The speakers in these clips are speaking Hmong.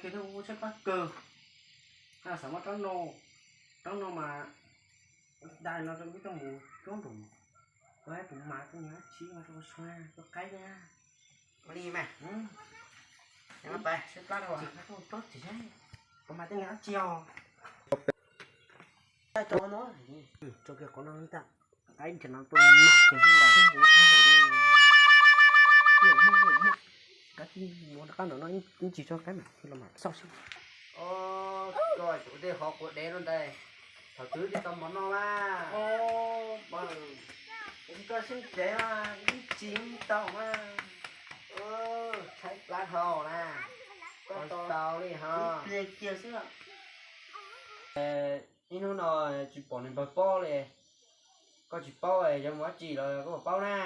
Ces kuv tshaib plab kawg, xav muab rab no, rab no mas dai no rau peb coj mus cuab nroos, kuv hais kuv mas kuv nyiam dab tsi mas rau suav rau qaib na. Ua li mas, tshaib plab rau, kuv mas tej nyiam dab tsi os. Rau kiag qhov no tag, qaib nrhiav no tuaj mas kiag ntawd. Muaj, muaj, muaj, kav tsij mus rov qab nram no ib ntsis tso qaib mam los mam xauj xwb. Koj tej qhov quav dev no ntag, thaum twg thiaj tau mov noj mas. Koj xeeb cev mas ib tsis tau mas. Tshaib plab dhau na. Koj tau li ho. Ib hnub no tsis pom niag npawg Pob li. Koj tsis paub, yog mus dab tsi los koj puas paub na?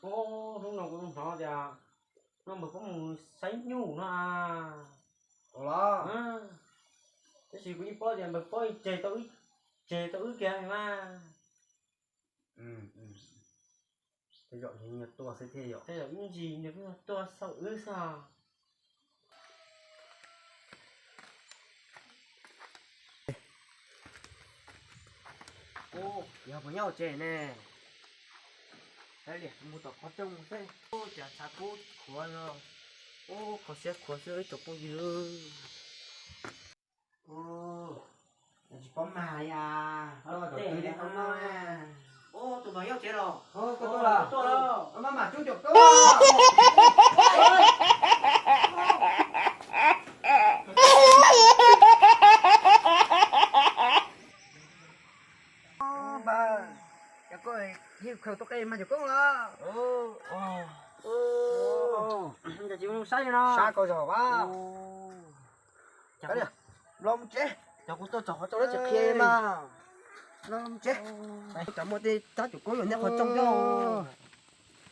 Hnub no kuv hnov tias no npawg Pob mus saib nyuj no. Ua los, tab sis kuv yeej paub tias npawg Pob tseg tau, tseg tau wb kiag mas. Tej zaum yog tuaj xwb thiab yom. Tej zaum ib ntsis nws kuj tuaj xauj wb xwb os. Ub, yog puas nyob tsev ne? Mus tom qhov rooj xwb. Ub, cas tshav kub khuav no. Ub, kho siab khuav xwb ib tsoom phooj ywg. Tsis paub mag li as. Tus mas nyob tsev los? Koj tuaj los? Tuaj los. Maj mam coob caum koj. Npawg, cas koj yeej khaws tau qe mas cov koob los? Cas tsis mus saib no? Sab koj zog a. Los mus tsev. Cov kuv tuaj txog qhov rooj lawv tsis qhia li mas. Los mus tsev. Cov muaj tej rab cov koob yuav nyob qhov rooj thiab.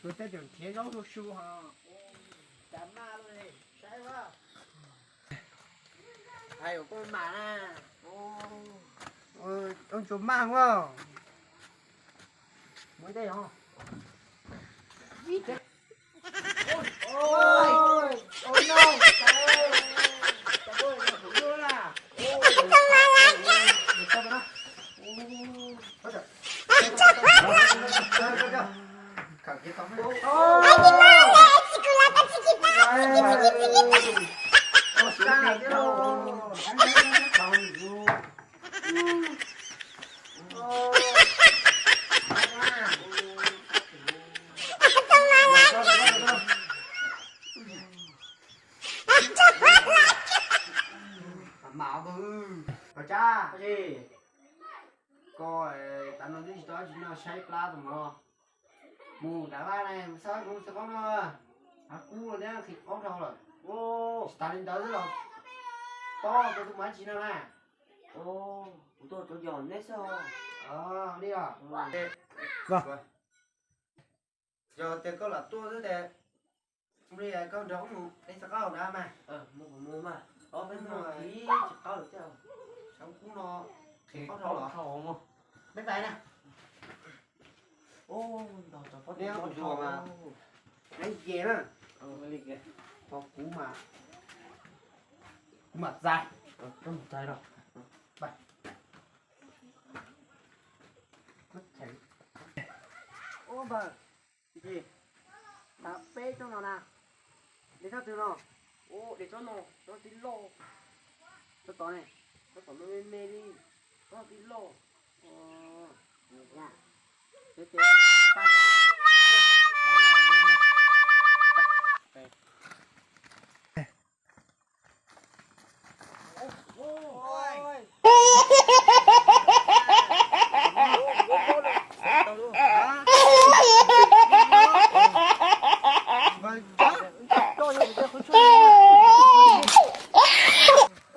Kuv tej cov nrhiav zaub su su ho. Cas maj li, saib a. Ai, koj mam na. Oj, tsuas maj ua. Muaj ib teg os. Mas, Pov Tsab, koj tav no twb tsis tau dab tsi noj, saib plab tus mov. Mus nram vaj na, mus xauj tus xwm qaub no, hav kub los thiab qhia qaub dhau lawm. Tsis tas li ntawd xwb los, tob koj twb mus dab tsi no na? Kuv tuaj cov yos neb xwb. Li os. Yog tias koj lam tuaj xwb ces ua li koj nrog wb mus de xwm qaub nrad mas. Mus mus mas, peb mus ib tsis qaub lawm thiab. Xwm qaub no qhia qaub dhau los? Peb mus. Neb tus ntsuag mas neb ye na. Ho kuv mas, kuv mam txais. Koj mus txais los. Ub npawg, tsis, peb tsob no na, de tsob twg no? Ub, de tsob no, tsob tib loj. Tsob tod ne, tsob tod me me li, tsob tib loj.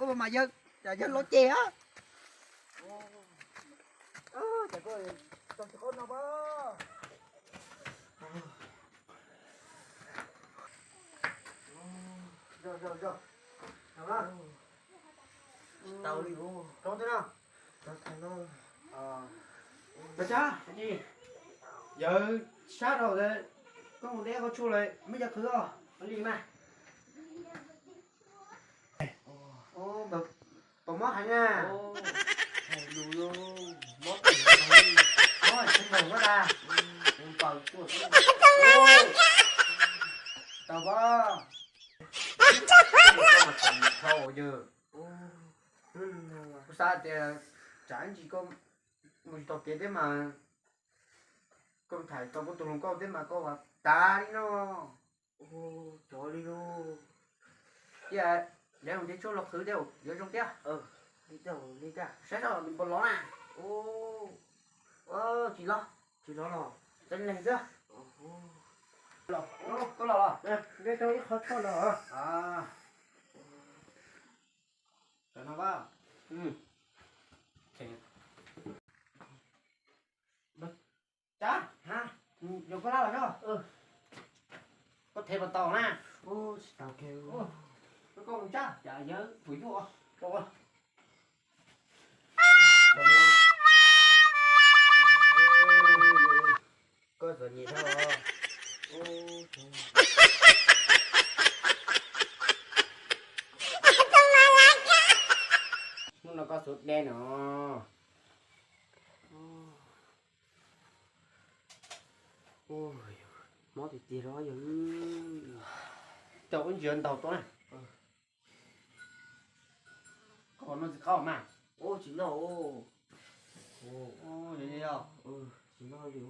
Ua mas yawg, yawg los ces a. Tau li, rau twg no? Pov Tsab, yawg sab rau, koj mus deb qhov tshuaj lawm, muab cov qhwv os. Li mas. Pos mob heev na. Mob tsis nqaus na. Tau pab. Kuv xav tias tsam ib ntsis koj mus tsis tau kev thiab mas koj tham tau kuv tus hluas nkauj thiab mas koj ua tas li no. Cov li no. Cia, lawv mus nce tshuaj los qhwv thiab yuav zoo thiab. Saib tau nws puas los na. Tsis los, tsis los los, tseem leeg xwb. Koj los los. Nce rau ib qho tshuaj los. Sawv no. Tsab, yog koj laj los no. Koj them puas tau na? Tsis tau kiag. Koj mus tsab, cas yawg puas yuj. Koj txom nyem dhau. Hnub no koj xuv deb no. Mob tiag tiag los yog. Coj ub ntsia ntaus tau na. Koj no tsis qaub mas. Tsis noj.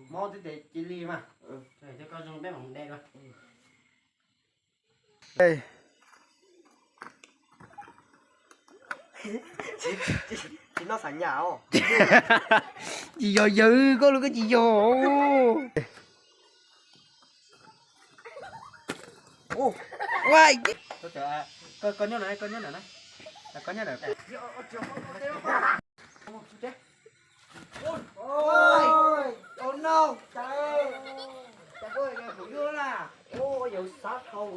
Mob twb tes cia li mas. Coj koj zoo peb mam de dua. Tsis noj xav nyas os. Tsis yog yawg koj los koj tsis yog. Koj nyob na, koj nyob na. Koj nyob na. Yawg xav dhau.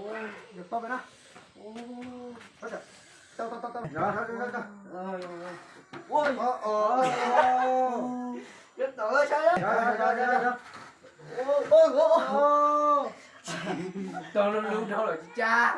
Tau lub lub dhau lawm tsis cab.